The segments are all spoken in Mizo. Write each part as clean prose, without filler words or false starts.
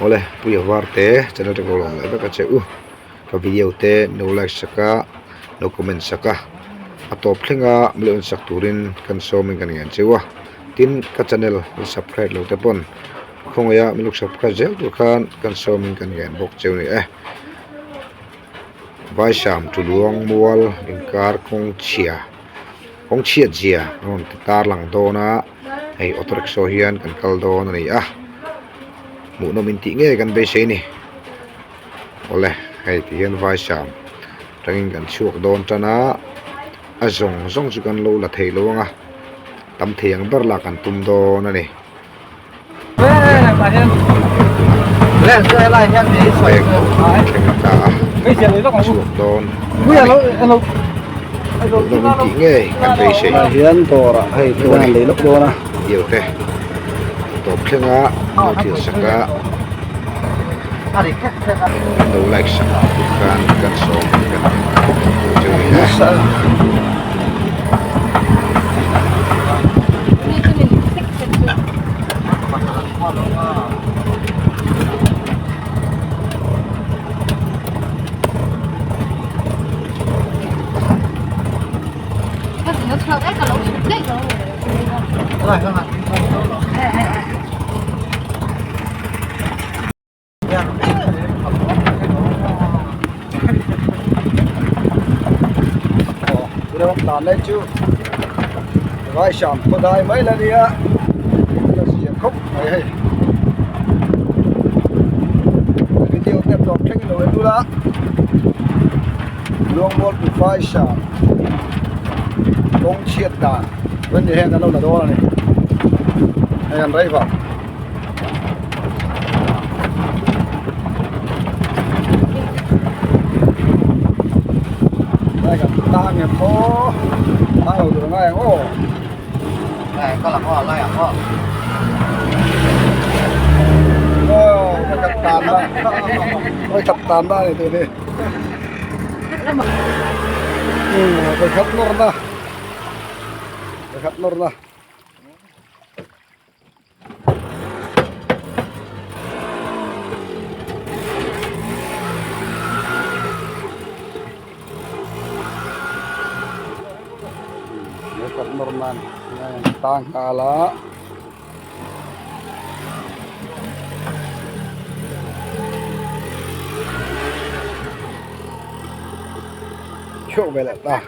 Awle Puia Varte channel te ka lawm leh vek a che u ka video te min lo like sak a lo comment sak a a tawp thleng a min lo en sak turin kan sawm in kan ngen cheu a tin ka channel la subscribe lo te pawn khawngaih a min lo subscribe zel tur khan kan sawm in kan ngen bawk cheu a ni e. Vaisam Tuluang mual inkar kawng chhia kawng chhiat zia a rawn ti tarlang dawn a hei auto rickshaw hian kan kal dawn a ni a hmuhnawm in tih ngei kan beisei a ni awle hei ti hian Vaisam atangin kan chhuak dawn tan a a zawng zawng chu kan lo la thei lo ang a tam thei ang ber lah kan tum dawn a ni. Chhuak dawn hmuhnawm in tih ngei kan beisei hian dawrah hei thil an lei lawk dawn a video te tawp thlenga an lo thlir sak a an lo like sak tur khan kan sawm kan cheu a ni a. Dan lai chu Vaisham khawdai mai la nia la zia khawp mai hei video te tawp thleng lo en ula Luangmual pu Vaisham kawng chhiat dan chuan heng kan lo la dawn a ni hei an rei vang. Đây gặp ta nghiệp phố ta đầu đường ngay ô Này có là có lai à có ô gặp tàn đó ôi gặp tàn đó này tụi đi ừ phải khắp nor na phải khắp nor na Tang nghal a. Chhuak ve leh ta.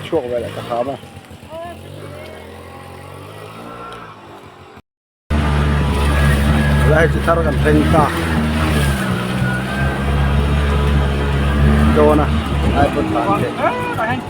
Chhuak ve leh ka ham a. Helai chi thar kan thleng ta dawn a lai pawh tlan theih.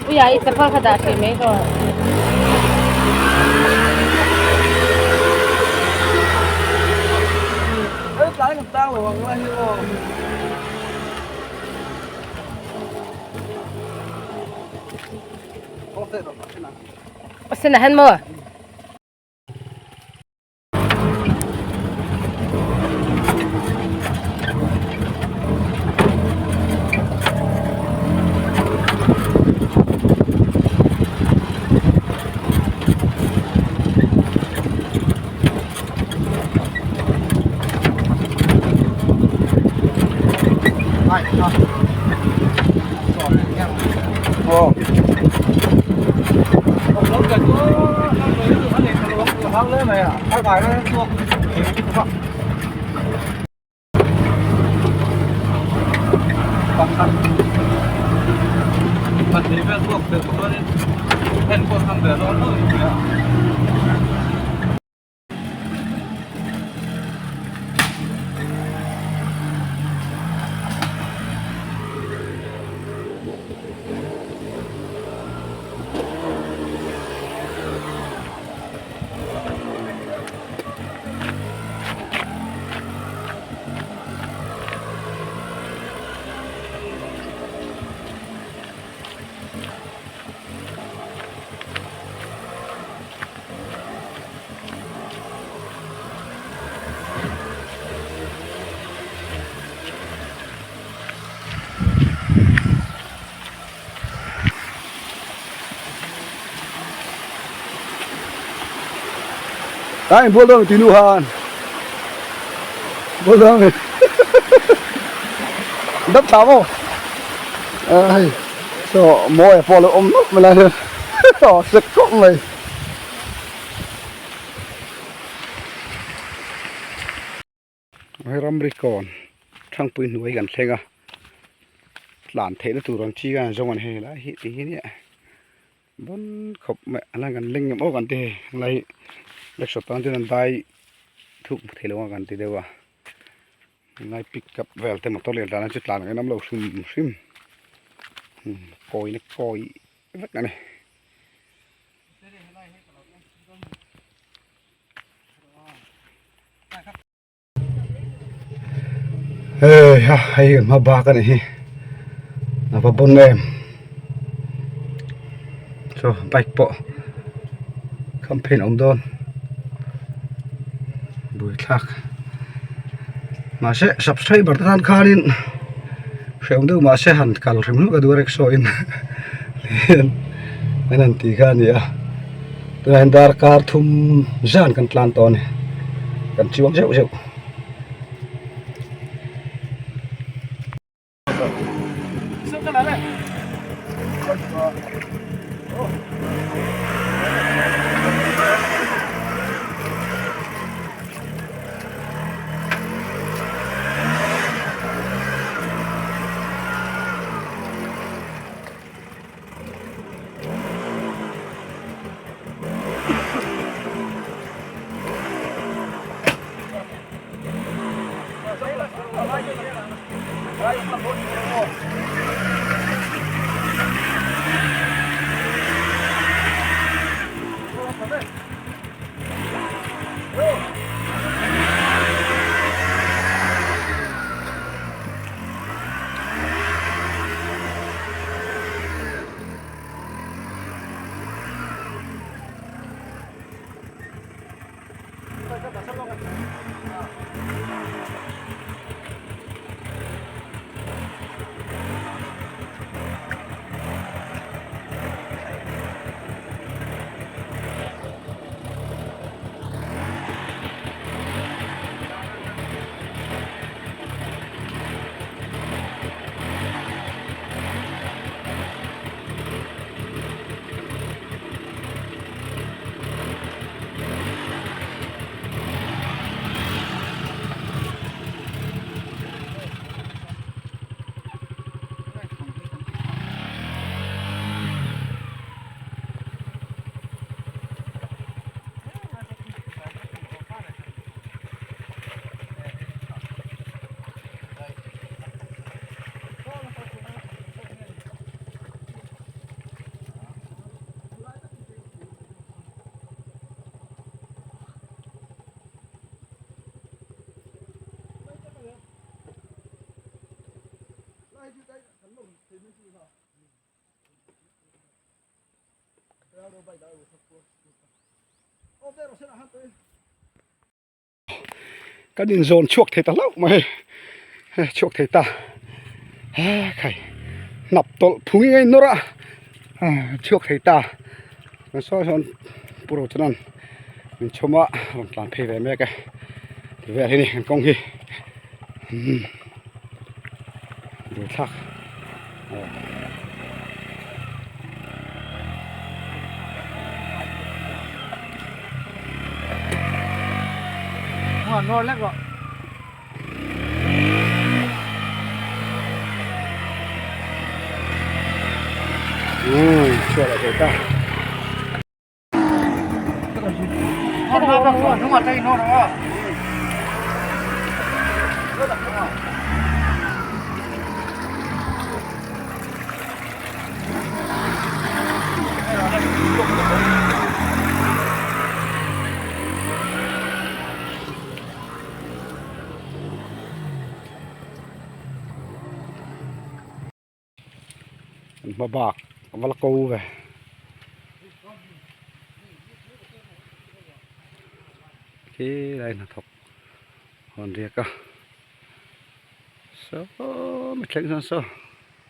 Uia i chapal kha dah hrih mai rawh. Sina hen maw? Ta in bual dawn tui nu han. Bual dawn mi. Dap tha maw? Hei so mawi a pawh lo awm nawlh mai lai hian aw sek khawp mai. Hei ramri kawn thangpui hnuai kan thleng a tlan theihna tur ang chi khan zawng an hei lai hi ti hi nia bawn khawp mai a lan kan leng em aw kan ti hei helai hi rickshaw tan chuan an dai thuk thei lo ang kan ti deuh a helai pick up vel te motor lian tlan chu tlan ang in awm lo hrim hrim kawi na kawi vek a ni. Hei ha hei kan hma bak a ni hi a va bawn em chaw bike pawh campaign awm dawn buaithlak mahse subscriber te tan khanin hrehawm deuh mahse han kal hrim hluk a duh a rickshaw in an han ti kha a ni a. Tunah hian darkar thum zan kan tlan tawh a ni kan chuang zeuh zeuh. Kan inzawn chhuak thei ta hlauh mai hei chhuak thei ta hekhai hnap tawlh phung hi a innawr a chhuak thei ta chuan saw sawn pu Rochana'n min chhawm a rawn tlan phei ve mek e ti vel hi a ni kan kawng hi umm buaithlak. Chhuah leh thei ta. Hma bak a va la ko ve. Khi lai hnathawk hawn riak a saw mi thleng sawn saw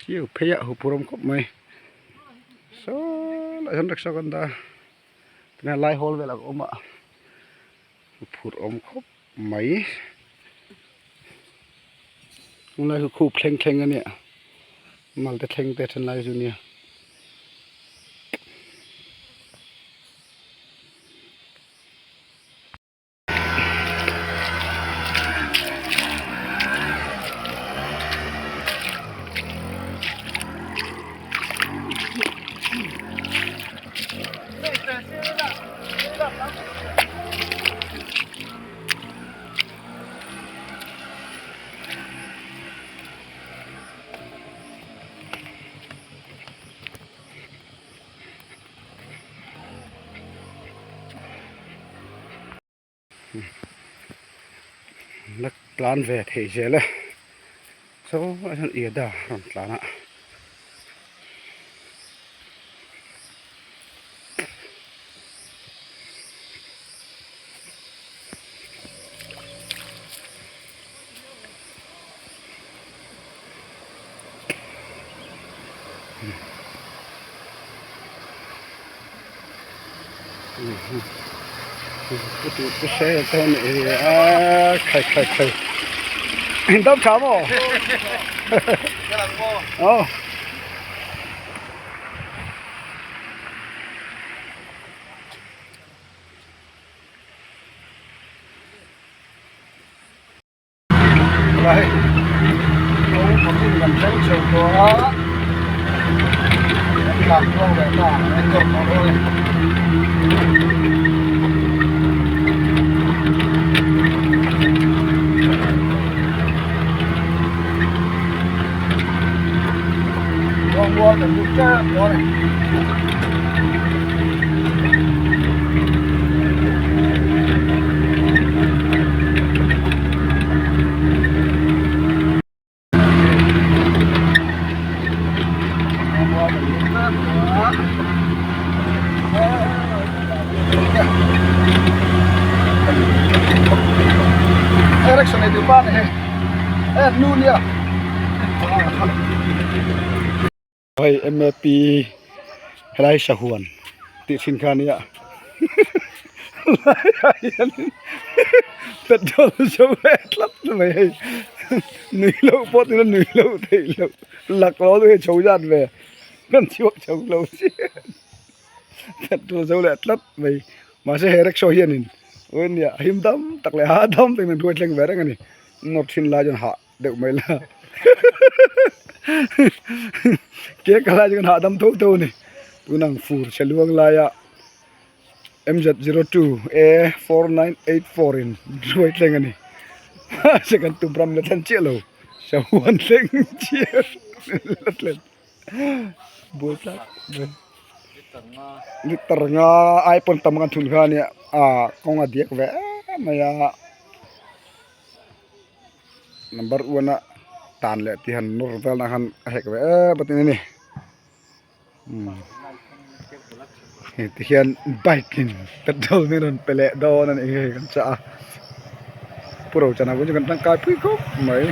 chiu phei ah huphurh awm khawp mai saw lai sawn rickshaw kan dah a tunah lai hawl velah ka awm a. Phurh awm khawp mai. Tunlai hi khup thleng thleng a nia mal te thleng te then lai chu nia. La tlan ve theih zel e saw ah hian iada rawn tlan a. Dam tha maw? Aw. Lai kan thleng chho tawh a kan tlan tluang leh ta an zawk tawh dawn e. Luangmual kan lut tep dawn e. Erickson ei duh pa ni hei e nu nia hei map helai sahuan tih thin kha ania helaiah hianin petrol zo leh tlat mai hei nui loh pawh tuna nui loh theih loh laklawh chu hei chho zat ve kan chhuak chho lo chiah petrol zo leh tlat mai mahse he rickshaw hianin nia him dam tak leh hahdam takin an hruai thleng ve reng a ni nawr thin lai chuan hah deuh mai la ke ka lai chu kan hahdam tho tho a ni tunang fur chhe luang laia M Z02 A4984 in hruai thleng a ni mahse kan tum ram la thlen chiah lo sahuan thleng chiah la thlen buai tlak mai liter nga ai pawn tam kan thun kha a nia ah kawng a diak ve em mai a. Number one a tan leh tih han nawr vel na khan a hek ve em a tin a ni hei ti hian bike in petrol min rawn pe leh dawn a nih hi hei kan chah a pu Rochana pawh chu kan tangkai pui khawp mai.